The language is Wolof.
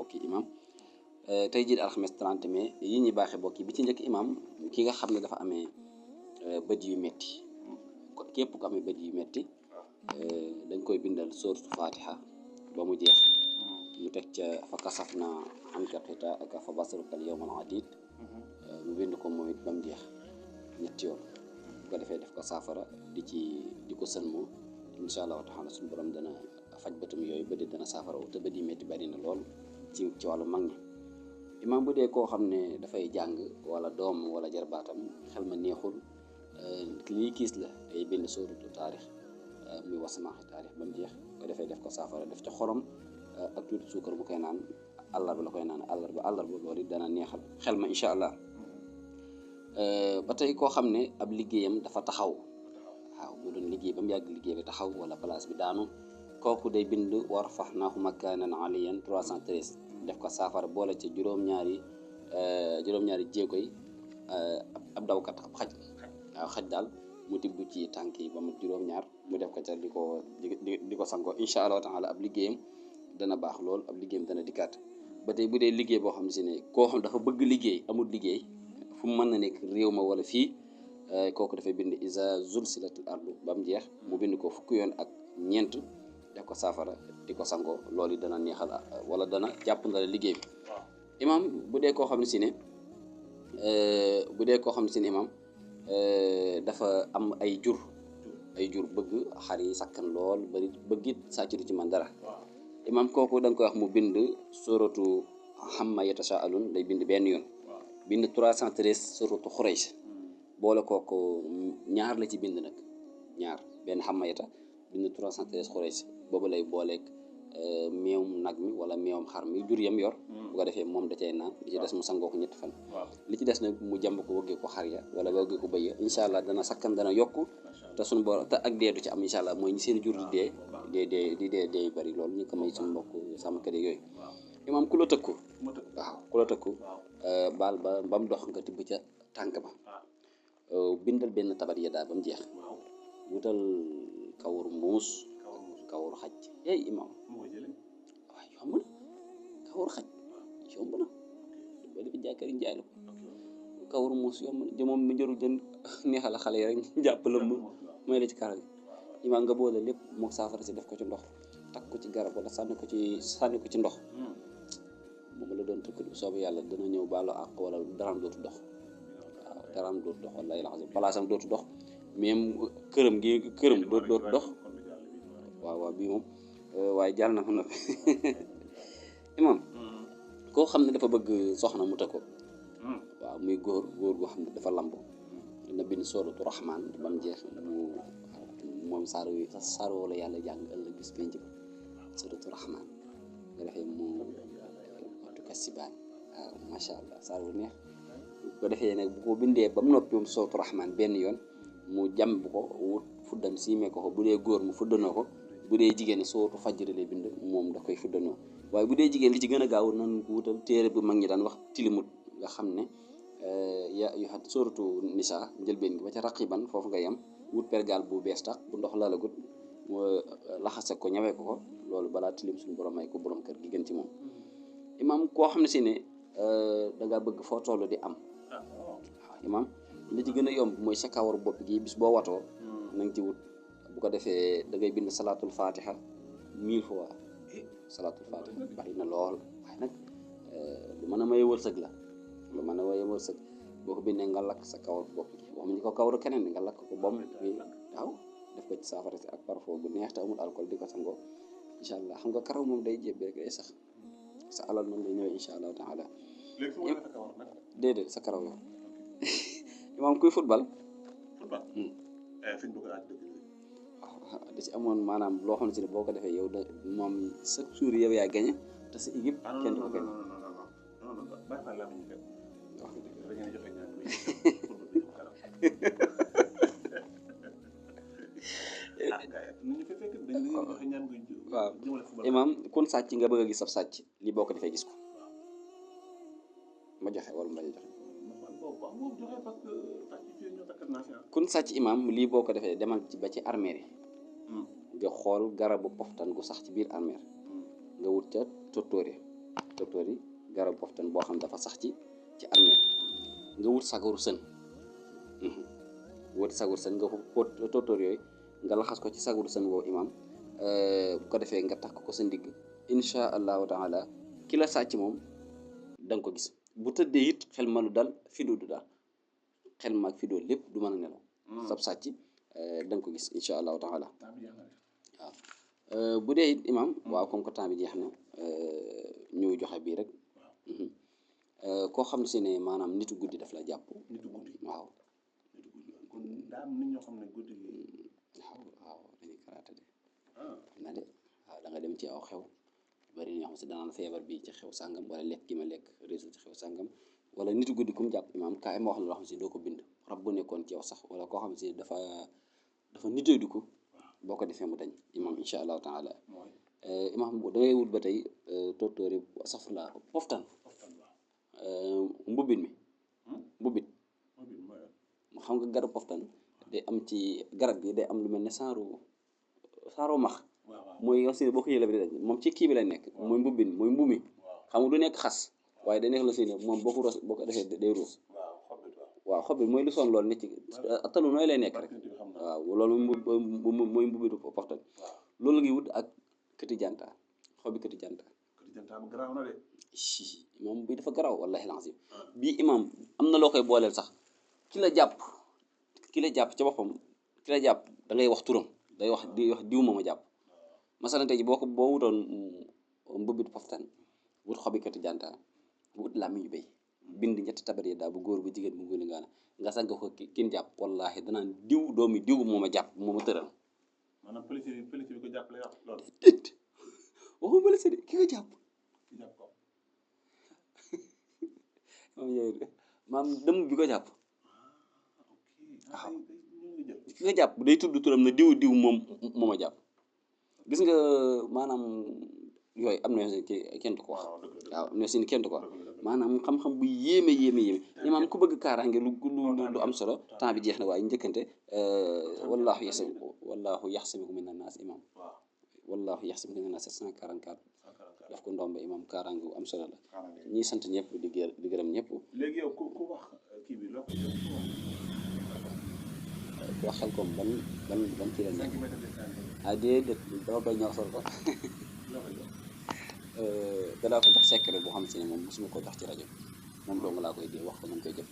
bokki imam tey jii alxames 30 mai yi ñuy baaxee bokki bi ci njëkk imam ki nga xam ne dafa amee bët yu metti kon képp ku amee bët yu metti dañ koy bindal sourate Fatiha ba mu jeex mu teg ca fa kasafna anka ghitaa'aka fa basaruka al-yawma hadiid mu bind ko moom it ba mu jeex ñetti yoon bu ko defee def ko saafara di ko sëlmoo incha allahu taala suñu borom dana faj bëtum yooyu bët dana saafara te bët yi metti bari na lool ci wàllu mag ñi. imaam bu dee koo xam ne dafay jàng wala doom wala jarbaatam xel ma neexul lii kiis la day bind sóoratu taarix muy wasamaaxi taarix ba mu jeex ko defee def ko saafara def ca xorom ak tuuti suukar bu koy naan àllarba la koy naan àllarba loolu dana neexal xel ma incha allah. ba tey koo xam ne ab liggéeyam dafa taxaw waaw mu doon liggéey ba mu yàgg liggéey bi taxaw wala place bi daanu kooku day bind warfaxnaahu makaanan aliyyan 313 def ko saafara boole ca juróom-ñaari jéego yi ab dawkat ab xaj waaw xaj daal mu tibb ci tànk yi ba mu juróom-ñaar mu def ko ca di ko sangoo incha allahu taala ab liggéeyam dana baax lool ab liggéeyam dana dikkaat. ba tey bu dee liggéey boo xam ne si ne koo xam dafa bëgg liggéey amul liggéey fu mu mën na nekk réew ma wala fii kooku dafay bind iza zulzilatil ardu ba mu jeex mu bind ko fukki yoon ak ñeent def ko saafara di ko sangoo loolu dana neexal wala dana jàpp ndala liggéey bi. imaam bu dee koo xam ne si ne imaam dafa am ay jur bëgg xar yi sakkan lool bari bëggit sàcc du ci man dara imaam kooku da nga koy wax mu bind suratu amma yatasaalun day bind benn yoon bind 313 suratu Xuraysh boole kooku ñaar la ci bind nag ñaar benn xamma yata bind 313 Xuraysh boobu lay booleeg meewum nag mi wala meewum xar mi jur yam yor bu ko defee moom da cay naan li ci des mu sangoo ko ñetti fan li ci des nag mu jàmb ko wëggee ko xar ya wala wëggee ko bëy ya incha allah dana sakkan dana yokk te suñu borom te ak dee du ci am incha allah mooy ñi seen jur di dee bari loolu ñu ko may suñu mbokk sàmmkat yooyu imaam ku la tëkku waaw ku la tëkku baal ba mu dox nga tibb ca tànk ba bindal benn tabat ya daal ba mu jeex wutal kawar muus kawar xaj imaam waaw yomb na kawar xaj yomb na boo defi jàkkari njaay la ko kawar muus yomb na moom mi jëru jën neexal xale yi rek jàpp la mooy la ci karaw yi imaam nga boole lépp mook saafara si def ko ci ndox takk ko ci garab wala sànni ko ci ndox moom la doon tëkk soobu yàlla dana ñëw baalu àq wala daraam dootu dox waaw daraam dootu dox wallahi laxasim palaasam dootu dox même këram dootu dox waaw bii moom waaye jàll na fa noppi imam koo xam ne dafa bëgg soxna mu tëkk ko waaw muy góor goo xam ne dafa lamb dina bind sooratu Rahmaan ba mu jeex moom saar wala yàlla jàng ëllëg bis penc ba sooratu Rahmaan nga defee mu sibaan waaw macha allah saar wu neex bu ko defee nag bu ko bindee ba mu noppi moom sooratu Rahmaan benn yoon mu jàmb ko wut fuddam siimee ko bu dee góor mu fuddanoo ko bu dee jigéen sooratu Fajr lay bind moom da koy fuddanoo waaye bu dee jigéen li ci gën a gaaw nan ko wutal téere bu mag ñi daan wax tilimut nga xam ne yu xat sooratu Nisaa njëlbeen gi ba ca raqiban foofu nga yem wut pergal bu bees tax bu ndox laalagut laxase ko ñawee ko loolu balaa tilim suñu borom may ko borom kër gi gën ci moom. imaam koo xam ne si ne da ngaa bëgg foo toll di am waaw imaam li ci gën a yomb mooy sa kawaru bopp gi bis boo watoo na nga ci wut bu ko defee da ngay bind salaatul fatiha 1000 fois salaatul fatiha bari na lool waaye nag lu mën a maye wërsëg la boo ko bindee nga lakk sa kawar bopp gi waxuñu ko kawaru keneen nga lakk ko bom waaw def ko ci saafara si ak parfum bu neex te amul alcool di ko sangoo incha allah xam nga karaw moom day jébbi rek day sax sa alal noonu lay ñëwee incha allahu taala déedéet sa karaw yow imaam kuy football waaw da ci amoon maanaam loo xam ne si ne boo ko defee yow da moom chaque jour yow yaa gagné te sa équipe kenn du ko gagné waaw imaam kun sàcc nga bëgg a gis sab sàcc lii boo ko defee gis ko ma joxe wala ma joxe kun sàcc imaam lii boo ko defee demal ci ba ci armeer yi nga xool garabu poftan gu sax ci biir armeer nga wut ca tóortóor tóortóor yi garab poftan boo xam dafa sax ci armée nga wut sagaru sën nga ko tóortóor yooyu nga laxas ko ci sagaru sën woowu imam bu ko defee nga takk ko sa ndigg insha allahu taala ki la sàcc moom da nga ko gis bu tëddee it xel ma lu dal fidoo du daal xel maag fidoo lépp du mën a nelaw sab sàcc da nga ko gis insha allahu taala waaw bu dee it imam waaw comme que temps bi jeex na ñu joxe bii rek koo xam si ne maanaam nitu guddi daf la jàpp waaw kon daa am nit ñoo xam ne guddi waaw dañuy karaate de na de waaw da nga dem ci aw xew bari ñoo xam si danaan feebar bi ci xew sàngam wala lekk gi ma lekk réseau ci xew sàngam wala nitu guddi kum jàpp imaam kaay ma wax la loo xam si doo ko bind rab bu nekkoon ci yow sax wala koo xam si dafa nitee du ko boo ko defee mu dañ imaam insha allahu taala imaam da ngay wut ba tey tóortóori safla poftan mbubbit mbubbit xam nga garab poftan day am ci garab gi day am lu mel ne saaro max mooy nga si boo ko yëlee bi dañ moom ci kii bi lay nekk mooy mbubbin mooy mbumi xam nga du nekk xas waaye day nekk la si ne moom boo ko defee day ruus waaw xob bi mooy lu son loolu nit ci talu nooy lay nekk rek waaw loolu mooy mbubbitu poftan loolu ngi wut ak këti janta xobi këti janta bu garaaw na de moom bi dafa garaaw wallahi lancim bii imam am na loo koy booleel sax ki la jàpp ci boppam ki la jàpp da ngay wax turam day wax diw mooma jàpp masalan tey ji boo wutoon mbubbitu poftan wut xobi këti janta wut làmmiñu béy bind ñetti tabar yi daal bu góor bu jigéen bu ngóoli nga sànq ko kin jàpp wallahi danaan doomi diw mooma jàpp mooma tëral maanaam police bi ko jàpp lay wax loolu waxu police de ki ko jàpp maam dëmm bi ko jàpp waaw ki ko jàpp day tudd turam na diw mooma jàpp gis nga maanaam yooyu am na yoo kenn du ko wax waaw am na yoo kenn du ko wax maanaam xam-xam bu yéeme imaam ku bëgg kaaraange lu am solo temps bi jeex na waaye njëkkante wallahu yaxsimuka mina naas imaam wallahu yaxsimuka mina naas 744 daf ko ndombe imaam kaaraange bu am solo la ñi sant ñëpp di gërëm ñëpp léegi yow ku wax kii bi loo ko wax xel kom ban kii la nekk déedéet dama koy ñor sol ko danaa ko jox secret boo xam si ne moom mosuma ko jox ci rajo moom dong laa koy dee wax ko nañ koy jëf